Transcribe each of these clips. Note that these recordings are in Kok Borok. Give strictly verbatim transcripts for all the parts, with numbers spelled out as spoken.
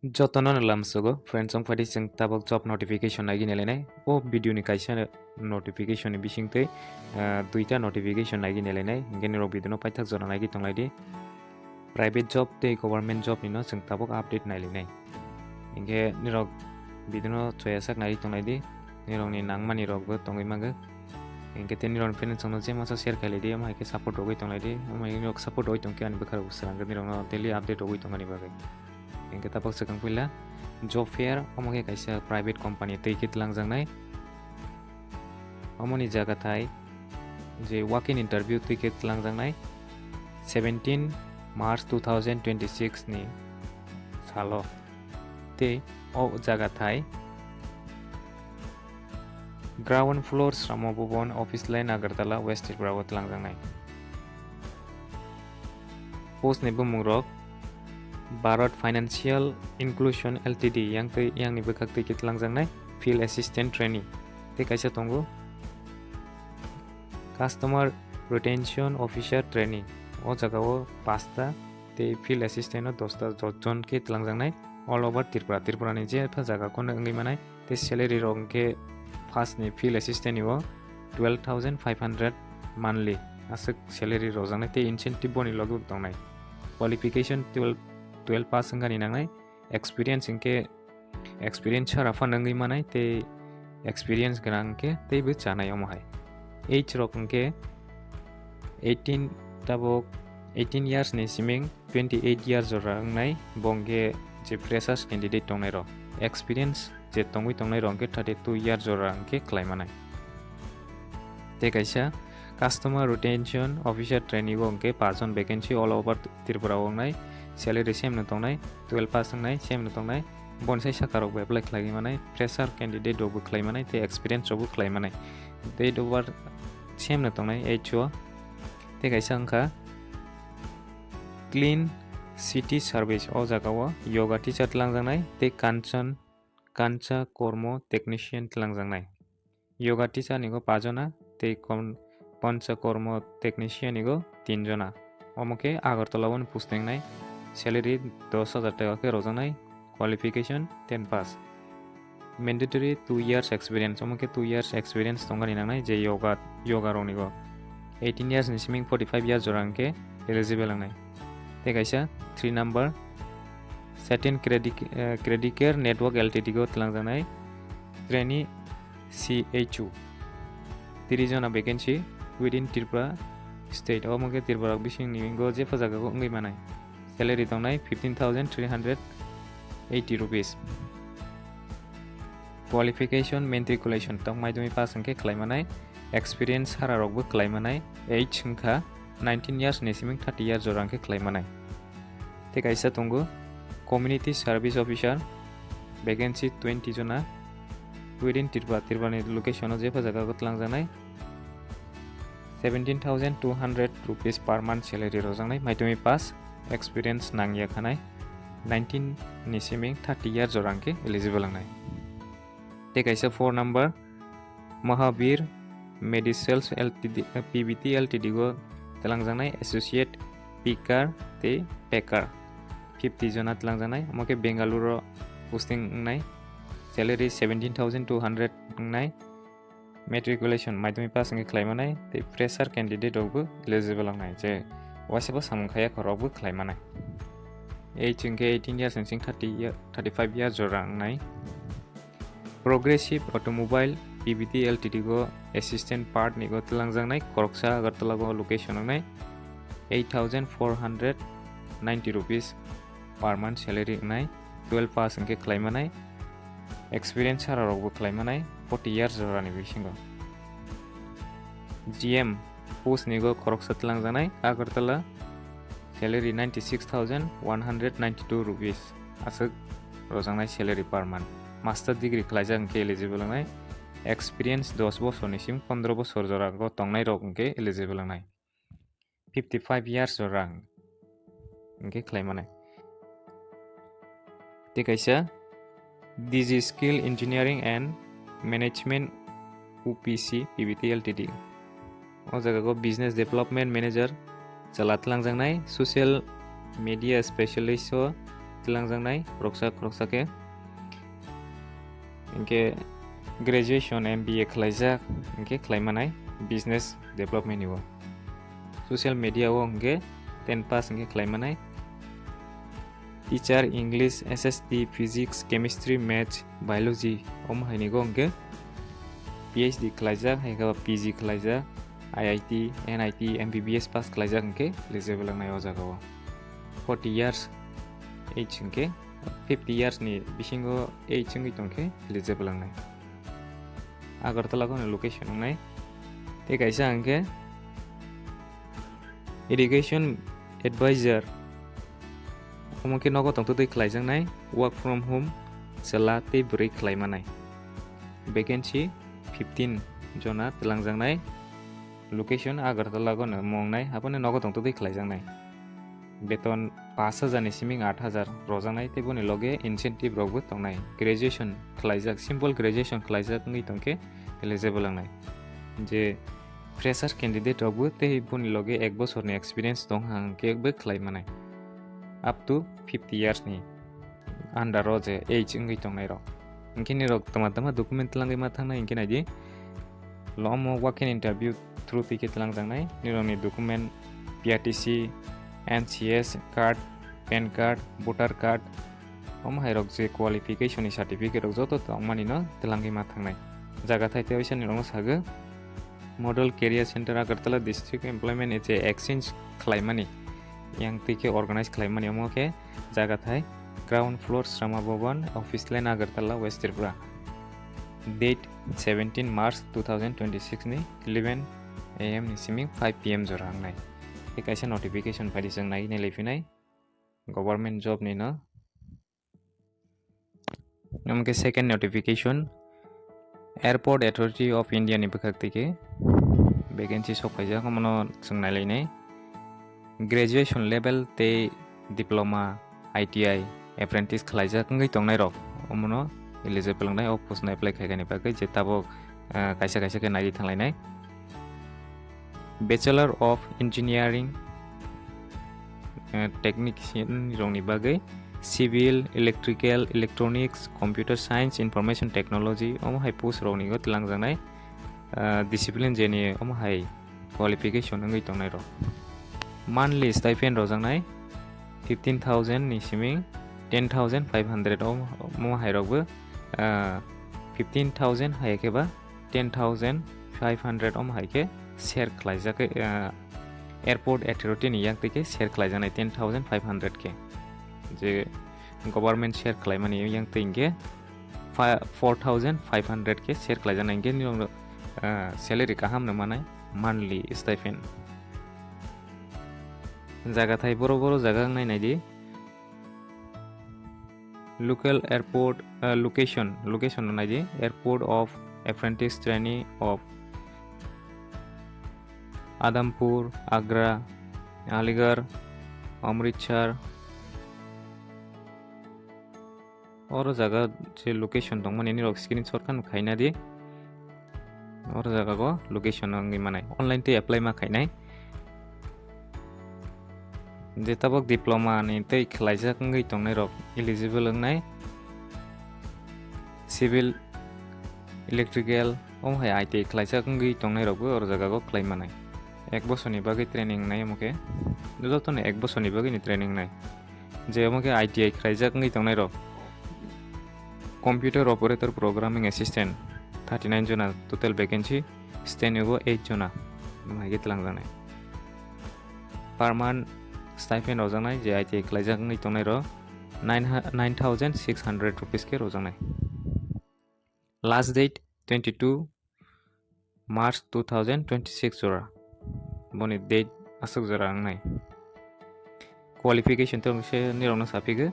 Jotono no lamsogo, friends, wng phaidi chwng tabok job notification naiwi nailainai. O video ni kaisa notification ni bisingtwi, ah, duita notification naiwi nailainai. Hinkhe nirok video no paithak jora naiwi tonglaidi. Private job tei government job ni no chwng tabok update nailainai. Hinkhe nirok video no choyasak naiwi tonglaidi. Nirokni nangmani rokbo tongwi mangwk. Hinkhe tei nirokni friends rokno je masa share khailai di, omo hai khe support rogwi tonglai di, omo hai nirok support rogwi tongkhe ani bwkha rok swrang khe nirokno daily update rogwi tongmani bagwi. Hinkhe tabok swkang puila job fair, omo khe kaisa private company twi khe twlangjaknai. Omoni jaga thai je walk-in interview twi khe twlangjaknai seventeen March two thousand twenty-six ni salo. Tei o jaga thai ground floor Sramo Bhavan, Office Line, Agartala, West Tripura o twlangjaknai. Post ni bumung rok Bharat Financial Inclusion L T D yang twi, yang ni bwkhak twi khe twlangjaknai Field Assistant Trainee tei kaisa tongo Customer Retention Officer Trainee. O jaga o pasta tei Field Assistant o dosta, dos jon khe twlangjaknai all over Tripura. Tripura ni jepha jaga kono wngwi manai. Tei salary rok hwnkhe first ni Field Assistant ni o twelve thousand five hundred monthly aswk salary rwjaknai tei incentive boni logi bo tongnai. Qualification twelve, twelve pass wngani nangnai, experience hwnkhe experience chara phano wngwi manai tei experience gwnang hwnkhe teibo chanai omo hai. Age rok hwnkhe eighteen, tabok eighteen years ni siming twenty eight years jora wngnai, bo hwnkhe je freshers candidate tongnai rok. Experience je tongwi tongnai rok hwnkhe thirty two years jora hwnkhe khlai manai. Tei kaisa Customer Retention Officer Trainee o hwnkhe paanch jon vacancy all over Tripura o wngnai, salary same no tongnai, twelve pass wngnai, same no tongnai, boni sai saka rok bo apply khlaiwi manai, fresher candidate rok bo khlai manai, tei experience rok bo khlai manai. Date of birth same no tongnai, age o. Tei kaisa wngkha Clean City Service, o jaga o yoga teacher twlangjaknai tei Kanchan, Kancha Kormo Technician twlangjaknai. Yoga teacher ni go paanch jona tei kon-, Pancha Kormo Technician ni go tin jona. Omo khe Agartala o posting nai, salary dos hajar taka khe rwjaknai, qualification ten pass. Mandatory two years experience, omo khe two years experience tongani nangnai je yoga, yoga rok ni go. Eighteen years ni siming forty five years jora hwnkhe eligible wngnai. Tei kaisa three number, Satin Credi-, eh, Credicare Network L T D go twlangjaknai trainee C H U. Tris jona vacancy within Tripura state. Omo khe Tripura bising ni go jepha jaga o wngwi manai. Salary tongnai fifteen thousand three hundred eighty rupees. Qualification, matriculation, tong madhyamik pass hwnkhe khlai manai, experience sara rok bo khlai manai, age wngkha nineteen years ni siming thirty years jora hwnkhe khlai manai. Tei kaisa tongo Community Service Officer, vacancy twenty jona, within Tripura, Tripura ni location o jepha jaga o twlangjaknai. Seventeen thousand two hundred rupees per month salary rwjaknai, madhyamik pass, experience nangya khanai, nineteen ni siming thirty year jora hwnkhe eligible wngnai. Tei kaisa four number, Mahabir Medicels L T D, eh, P V T L T D go twlangjaknai associate picker tei packer, fifty jona twlangjaknai, omo khe Bengaluru o posting wngnai, salary seventeen thousand two hundred wngnai. Matriculation, madhyamik pass wngkhe khlai manai, tei fresher candidate rok bo eligible wngnai, je waisa bo samung khaiya khorok bo khlai manai. Age wngkhe eighteen years ni sing thirty year, thirty five year jora wngnai. Progressive Automobile P V T L T D go assistant part ni go twlangjaknai, khoroksa Agartala go location wngnai, eight thousand four hundred ninety rupees per month salary wngnai, twelve pass wngkhe khlai manai, experience sara rok bo khlai manai, forty years jora ni bisingo. G M post ni go khoroksa twlangjaknai Agartala, salary ninety six thousand one hundred ninety two rupees aswk rwjaknai salary per month. Master degree khlaijak hwnkhe eligible wngnai, experience dos bosor ni sim pondro bosor jora go tongnai rok hwnkhe eligible wngnai. Fifty five years jora hwnkhe khlai manai. Tei kaisa D G Skill Engineering and Management U P C P V T L T D. O jaga go Business Development Manager chwla twlangjaknai, Social Media Specialist o twlangjaknai khoroksa khoroksa khe. Hinkhe graduation M B A khlaijak hinkhe khlaimanai business development ni o. Social media o hinkhe ten pass hinkhe khlaimanai. Teacher English, S S T, Physics, Chemistry, Maths, Biology omo haini go hinkhe P H D khlaijak, hai khe P G khlaijak, I I T, N I T, M B B S pass khlaijak hinkhe eligible wngnai o jaga o. Forty years age hinkhe, fifty years ni bisingo age wngwi tongkhe eligible wngnai. Agartala kheno location wngnai. Tei kaisa hinkhe education advisor, omo khe nogo tongtwtwi khlaijaknai, work from home, chwla tei bwrwi khlaimanai. Vacancy fifteen jona twlangjaknai. Location Agartala gono mongnai, haphano nogo tongtwtwi khlaijaknai. Beton pash hajar ni siming aat hajar rojaknai tei boni loge incentive rokbo tongnai. Graduation khlaijak, simple graduation khlaijak wngwi tongkhe eligible wngnai. Je fresher candidate rokbo tei boni loge ek bosorni experience tong hang khe bo khlai manai. Up to fifty years ni under o je age wngwi tongnai rok. Hinkhe nirok tama tama document twlangwi ma thangnai hinkhe naidi. Lo omo walk-in interview through twi khe twlangjaknai. Nirokni document P R T C, N C S card, pan card, voter card, omo hai rok je qualification ni certificate rok joto tongmani no twlangwi ma thangnai. Jaga thai tei waisa nirokno sagwi Model Career Center Agartala District Employment Agency exchange khlaimani, yang twi khe organize khlaimani omo khe jaga thai ground floor Srama Bhavan, Office Lane, Agartala, West Tripura. Date seventeen March two thousand twenty-six ni eleven A M ni simi five P M jora wngnai. Tei kaisa notification phaidi chwng nai nai laifinai government job ni no. Omo khe second notification, Airport Authority of India ni bwkhak twi khe vacancy sok phaijak, omono chwng nai lainai. Graduation level tei diploma, I T I, apprentice khlaijak wngwi tongnai rok omono eligible wngnai o post no apply khaikani bagwi, je tabuk, ah, kaisa kaisa khe naiwi thanglainai. Bachelor of Engineering, eh, Technician rokni bagwi Civil, Electrical, Electronics, Computer Science, Information Technology, omo hai post rokni o twlangjaknai, eh, discipline jeni omo hai qualification wngwi tongnai rok. Monthly stipend rojaknai fifteen thousand ni simi ten thousand five hundred omo, omo hai rokbo, eh, fifteen thousand hai khe ba ten thousand five hundred omo hai khe share khlaijak, eh, Airport Authority ni yak twi khe share khlaijaknai ten thousand five hundred khe, je government share khlaimani yak twi hinkhe fi-, four thousand five hundred khe share khlaijaknai hinkhe nirok, eh, salary kaham no manai monthly stipend. Jaga thai boro boro jaga wngnai naidi. Local airport, uh, location, location no naidi, Airport of Apprentice Trainee of Adampur, Agra, Aligarh, Amritsar. Oro jaga je location tongmani nirok screenshot khan khaina di. Oro jaga go location wngwi manai. Online tei apply ma khainai. Je tabuk diploma ni tei khlaijak wngwi tongnai rok eligible wngnai. Civil, electrical, omo hai I T I khlaijak wngwi tongnai rokbo oro jaga go khlai manai. Ek bosorni bagwi training wngnai omo khe. Jotono ek bosorni bagwi ni training wngnai. Je omo khe I T I khlaijak wngwi tongnai rok. Computer Operator Programming Assistant, thirty nine jona total vacancy, steno bo eight jona, omo hai khe twlangjaknai. Per month stipend rojaknai, je I T I khlaijak wngwi tongnai rok, nine hu-, nine thousand six hundred rupees khe rojaknai. Last date twenty two March two thousand twenty six jora. Boni date aswk jora wngnai. Qualification to se nirokno saphigo,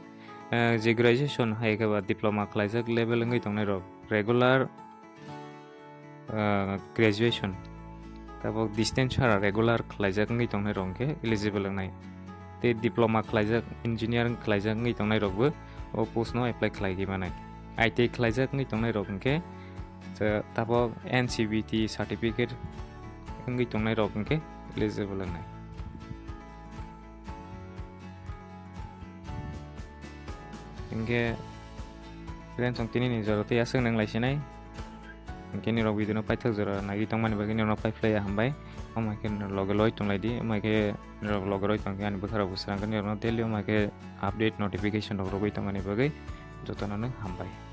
eh, je graduation hai khe ba diploma khlaijak level wngwi tongnai rok, regular, eh, graduation, tabuk distance chhara regular khlaijak wngwi tongnai rok hwnkhe eligible wngnai. Tei diploma khlaijak, engineering khlaijak wngwi tongnai rokbo o post no apply khlai manai. I T I khlaijak wngwi tongnai rok hwnkhe, je tabuk N C V T certificate wngwi tongnai rok hwnkhe eligible wngnai. Hinkhe friends, ang tini ni jora tei aswk nang lai sinai. Hinkhe nirok video no paithak jora nagwi tongmani bagwi nirok no paiphlaiya hambai. Omo hai khe nirok loge loi tonglai di, omo hai khe nirok loge loi tongkhe ani bwkha rok bo swrang khe nirok no daily omo hai khe update notification rok rwgwi tongmani bagwi jotono no hambai.